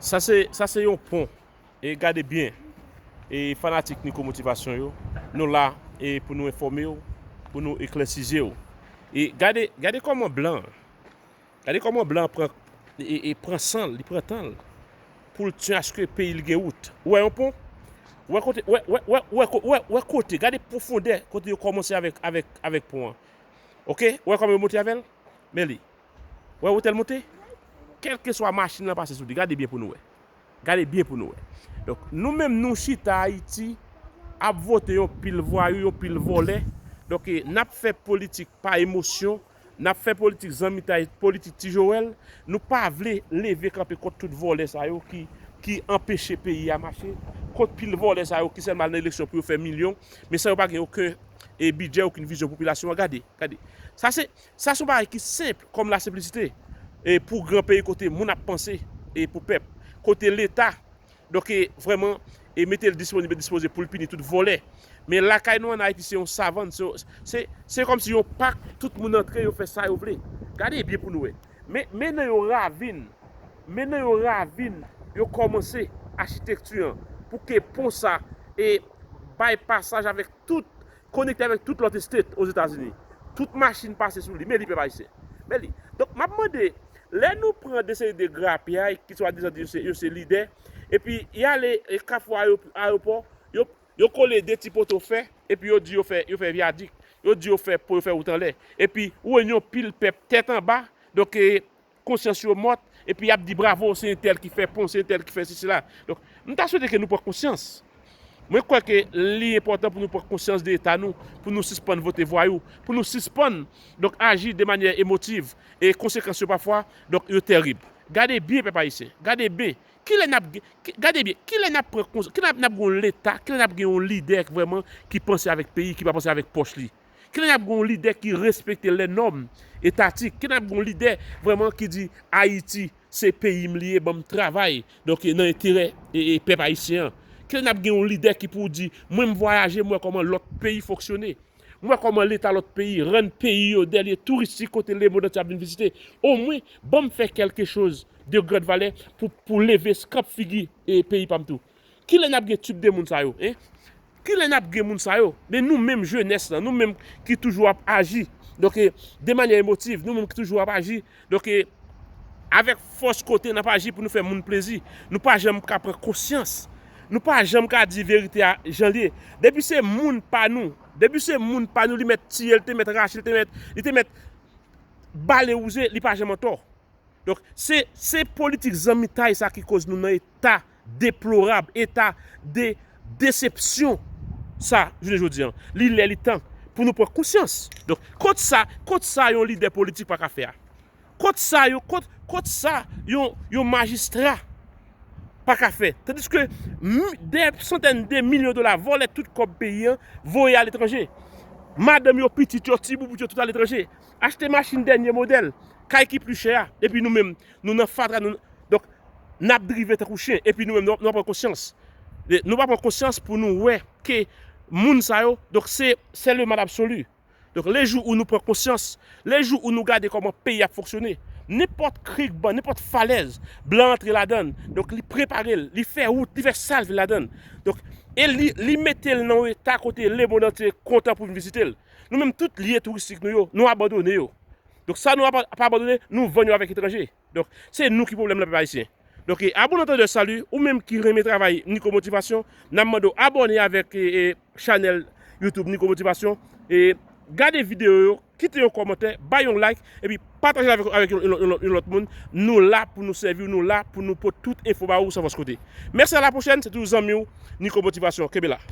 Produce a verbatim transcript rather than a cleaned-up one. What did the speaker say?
Sa se, sa se yon pon. E gade byen, e fanatik Nico Motivation yo, nou la e pou nou enfòme w, pou nou eklèsi zye w. E gade, gade kòman blan, gade kòman blan pran, e, e pran san l, li pran tan l pou l tyen aske peyi l gen wout. Ou wè yon pon? Ou wè kote, wè, wè, wè, wè, wè, wè kote, gade pwofondè kote yo kòmanse avèk, avèk, avèk pon an. Oke? Ou wè kòman yo monte avè l? Men li. Ou wè wotè l monte? Kèlkeswa machin nan pase sou li, gade byen pou nou wè. Gade byen pou nou wè. Donk, nou menm nou chita Ayiti, ap vote yon pil vwayou, yon pil vòlè. Donk, e, n ap fè politik pa emosyon, n ap fè politik zanmitay, politik ti Joel. Nou pa vle leve kanpe kont tout vòlè sa yo ki, ki anpeche peyi a mache, kont pil vòlè sa yo ki sèlman al nan eleksyon pou yo fè milyon, men san yo pa gen okenn, e, bidjè, okenn vizyon popilasyon an. Gade, gade. Sa se, sa se yon bagay ki senp, kòm la senplisite, e, pou gran peyi kote moun ap panse, e, pou pèp, kote Leta, donk, e, vrèman, e, mete l disponib e dispoze pou l pini tout vòlè. Men lakay nou ann Ayiti, se yon savann, se, se, se kòmsi yon pak, tout moun antre, yo fè sa yo vle. Gade byen pou nou wè. Men, men nan yon ravin, men nan yon ravin, yo kòmanse achitekti an, pou ke pon sa, e, bay pasaj avèk tout, konekte avèk tout lòt estate Ozetazini. Tout machin pase sou li, men li, pèp ayisyen. Men li. Donk, m ap mande, lè nou pran de seri de grapyay ki swadizan di yo se, yo se lidè, epi y ale, e, kafou ayo-, ayewopò, yo, yo kole de ti poto fè, epi yo di yo fè, yo fè vyadik, yo di yo fè pon, yo fè wout anlè. Epi ou wè yon pil pèp tèt anba, donk, e, konsyans yo mòt, epi y ap di bravo, se entèl ki fè pon, se entèl ki fè sesi la. Donk, m ta swete ke nou pran konsyans. Mwen kwè ke li enpòtan pou nou pran konsyans de eta nou, pou nou sispann vote vwayou, pou nou sispann, donk, aji de manyè emotiv, e konsekans yo pafwa, donk, yo tèrib. Gade byen, pèp ayisyen, gade byen, kilè n ap gen, ki, gade byen, kilè n ap pran kons-, kilè n ap, n ap gen yon Leta, kilè n ap gen yon lidè vrèman ki panse avèk peyi, ki pa panse avèk pòch li? Kilè n ap gen yon lidè ki respekte lènòm etatik? Kilè n ap gen yon lidè vrèman ki di, Ayiti, se peyi m li ye, ban m travay, donk, nan enterè, e, e, pèp ayisyen an? Kilè n ap gen yon lidè ki pou di, mwen, m vwayaje, m wè kòman lòt peyi fonksyone, m wè kòman Leta lòt peyi rann peyi yo dè lye touristik kote lemonn antye ap vin vizite? Omwen, ban m fè kèlke choz de grand valè pou, pou leve skanp figi, e, peyi pa m tou. Kilè n ap gen tip de moun sa yo, en? Kilè n ap gen moun sa yo? Men nou menm jenès lan, nou menm ki toujou ap aji, donk, e, de manyè emotiv, nou menm ki toujou ap aji, donk, e, avèk fòs kote n ap aji pou nou fè moun plezi, nou pa janm ka pran konsyans. Nou pa janm ka di verite a jan l ye. Depi se moun pa nou, depi se moun pa nou, li mèt tiye, li te mèt rache, li te mèt, li te mèt bale wouze, li pa janm antò. Donk, se, se politik zanmitay sa ki koz nou nan eta deplorab, eta de desepsyon sa, jounen jodi an. Li lè, li tan pou nou pran konsyans. Donk, kont sa, kont sa yon lidè politik pa ka fè a? Kont sa yo, kont, kont sa yon, yon majistra pa ka fè? Tandiske mi-, dè santèn de milyon dola vòlè tout kòb peyi an, voye aletranje. Madanm yo, pitit yo, ti boubout yo, tout aletranje. Achte machin dènye modèl, kay ki pli chè a, epi nou menm, nou nan fatra, nou, donk, n ap drive tankou chen, epi nou menm, nou, nou pa pran konsyans. E nou pa pran konsyans pou nou wè ke moun sa yo, donk, se, se le mal absolu. Donk, le jou ou nou pran konsyans, le jou ou nou gade kòman peyi ap fonksyone, nenpòt krik ban, nenpòt falèz, blan antre ladan l, donk, li prepare l, li fè wout, li fè sa l vle ladan l. Donk, e li, li mete l nan yon eta kote lemonn antye kontan pou vin vizite l. Nou menm, tout lye touristik nou yo, nou abandone yo. Donk, sa nou ap, ap abandone, nou vann yo avèk etranje. Donk, se nou ki pwoblèm nan, pèp ayisyen. Donk, e, abonne en temps de salut, ou menm ki renmen travay Nico Motivation, n ap mande w abòne avèk, e, e, chanèl YouTube Nico Motivation. E, gade videyo yo, kite yon kòmantè, bay yon like, epi pataje l avèk, avèk yon, yon, yon, yon lòt moun. Nou la pou nou sèvi w, nou la pou nou pote tout enfo ba ou san fòs kote. Mèsi, à la prochaine, se toujou zanmi w, Nico Motivation. Kenbe la.